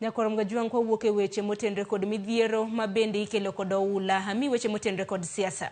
Nyakwar Mgajwang' kwawuok e weche motenre kod midhiero ma bende ikelo kod oula, ami weche motenre kod siasa.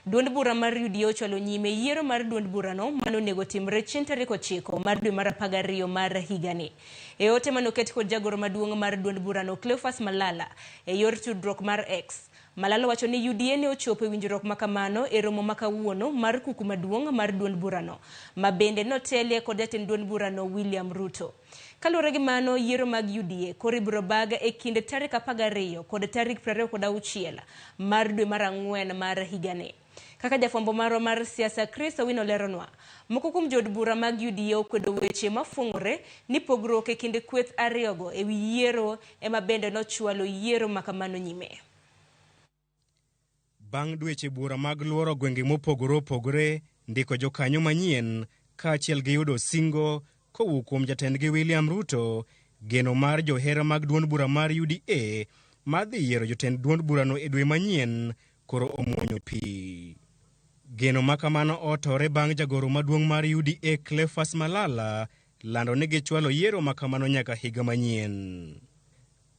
Duond bura mar UDA ochwalo nyime yiero mar duond burano mane onego timre chieng' tarik 9 mar dwe mar 12 mar higani. E ote manoket kod jagoro maduong' mar duond burano Cleophas Malala e yor tudruok mar X, Malala wacho ni UDA ne ochopo e winjruok ma kamano e romo ma kawuono mar kuku maduong' mar duond burano, ma bende notelie kod jatend duond burano William Ruto. Kaluwore gi mano, yiero mag UDA koro ibiro bag e kind tarik 12 kod tarik 26 mar dwe mar 4 mar higani. Kaka jafwambo marwa mar siasa Chris Owino leronwa, moko kuom jood bura mag UDA okwedo weche mafuong'ore ni pogruok e kind kweth ariyogo e wi yiero ema bende nochwalo yiero ma kamano nyime. Bang' dweche buora mag luoro gwenge mopogore opogore, ndiko jokanyo manyien kaachiel gi yudo singo kowuok kuom jatendgi William Ruto, geno mar johera mag duond bura mar UDA mar dhi yiero jotend duond burano e dwe manyien koro omuonyo pi. Geno ma kamano otore bang' jagoro maduong' mar UDA Cleophas Malala lando ni gichwalo yiero ma kamano nyaka higa manyien.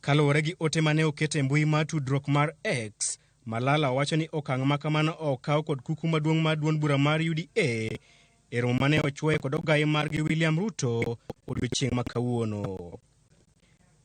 Kaluwore gi ote mane oket e mbui mar tudruok mar X, Malala wacho ni okang' ma kamano okaw kod kuku maduong' mar duond bura mar UDA e romo mane ochwoye kod ogayi margi William Ruto odiochieng' ma kawuono.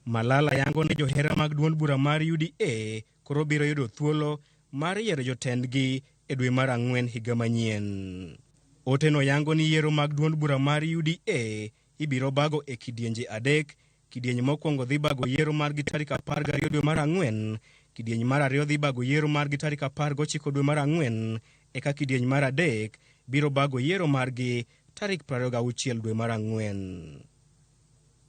Malala yango ni johera mag duond bura mar UDA koro biro yudo thuolo mar yiero jotendgi e dwe mar 4 higa manyien. Oteno yango ni yiero mag duond bura mar UDA ibiro bago e kidienje 3. Kidieny mokwongo dhi bago yiero margi tarik 12 dwe mar 4, kidieny mar 2 dhi bago yiero margi tarik 19 dwe mar 4, eka kidieny mar 3 biro bago yiero margi tarik 26 dwe mar 4.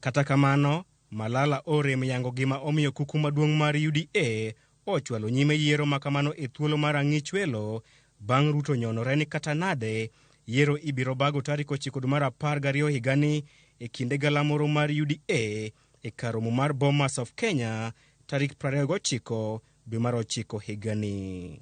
Kata kamano, Malala orem yango gima omiyo kuku maduong' mar UDA ochwalo nyime yiero ma kamano e thuolo mar ang'ich welo bang' Ruto nyonore ni kata nade yiero ibiro bago tarik 9 dwe mar 12 higani e kinde galamoro mar UDA e kar romo mar Bomas of Kenya tarik 29 dwe mar 9 higani.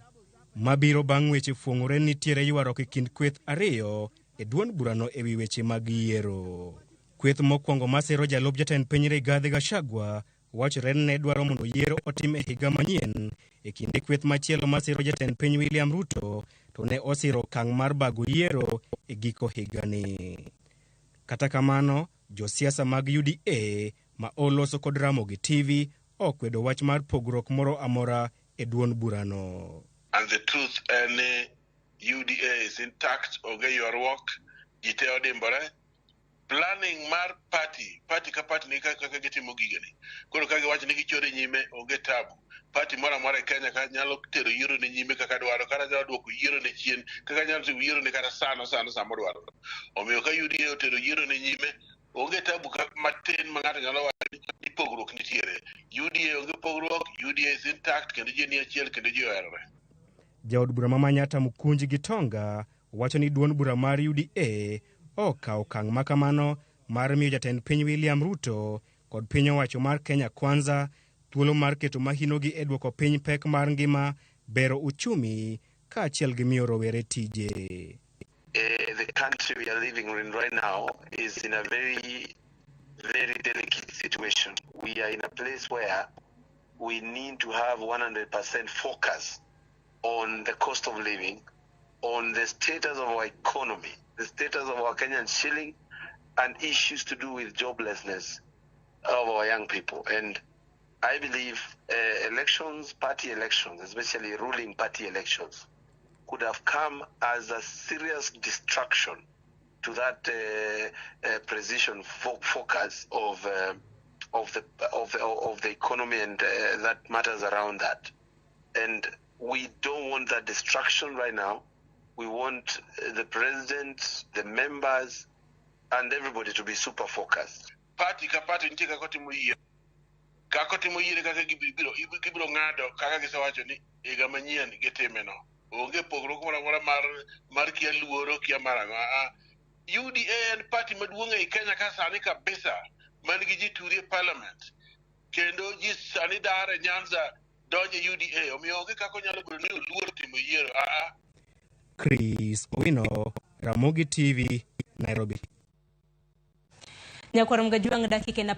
Mabiro bang' weche fuong'ore ni nitiere ywaruok e kind kweth ariyo e duond burano e wi weche mag yiero. Kweth mokwongo masiro jalup jatend piny Rigathi Gachagua wachore ni ne dwaro mondo yiero otim e higa manyien e kinde kweth machielo masiro jatend piny William Ruto to ne osiro okang' mar bago yiero e giko higani. Kata kamano, josiasa mag UDA ma oloso kod Ramogi TV okwedo wach mar pogruok moro amora e duond burano. And the truth en ni UDA is intact, onge ywaruok, ji te odimbore. Planning mar party, party ka party ni kaka gitimo gigeni. Koro ka giwacho ni gichore nyime, onge tabu. Party moro amora e Kenya ka nyalo tero yiero ne nyime kaka dwaro, kata nyalo duoko yiero ne chien, kaka nyalo timo yiero ne kata sano sano sama odwaro. Omiyo ka UDA otero yiero ne nyime, onge tabu matin ma ng'ato nyalo wacho ni pogruok nitiere. UDA onge pogruok, UDA is intact kendo ji ni achiel kendo ji oherore. Jaod bura ma Manyatta Mukunji Gitonga wacho ni duond bura mar UDA okawo okang' ma kamano mar miyo jatend piny William Ruto kod piny owacho mar Kenya Kwanza thuolo mar keto mahinogi e duoko piny pek mar ngima, bero uchumi kaachiel gi miyo rowere tije. The country we are living in right now is in a very, very delicate situation. We are in a place where we need to have 100% focus on the cost of living, on the status of our economy, the status of our Kenyan shilling, and issues to do with joblessness of our young people. And I believe elections, party elections, especially ruling party elections, could have come as a serious distraction to that precision focus of the economy and that matters around that. And we don't want that distraction right now. We want the president, the members, and everybody to be super focused. Party ka party nitie kaka otimo yiero. Kaka otimo yiero kaka gibiro ng'ado kaka gisewacho ni higa manyien gitime no. Onge pogruok moro amora mar kia luoro kia mar ang'o. UDA en party maduong' ei Kenya ka sani kabisa man gi ji turi e parliament. Kendo ji sani dar e Nyanza donjo e UDA. Omiyo onge kaka onyalo bedo ni oluor timo yiero. Chris Owino, Ramogi TV, Nairobi. Nyakwar Mgajwang' dakika en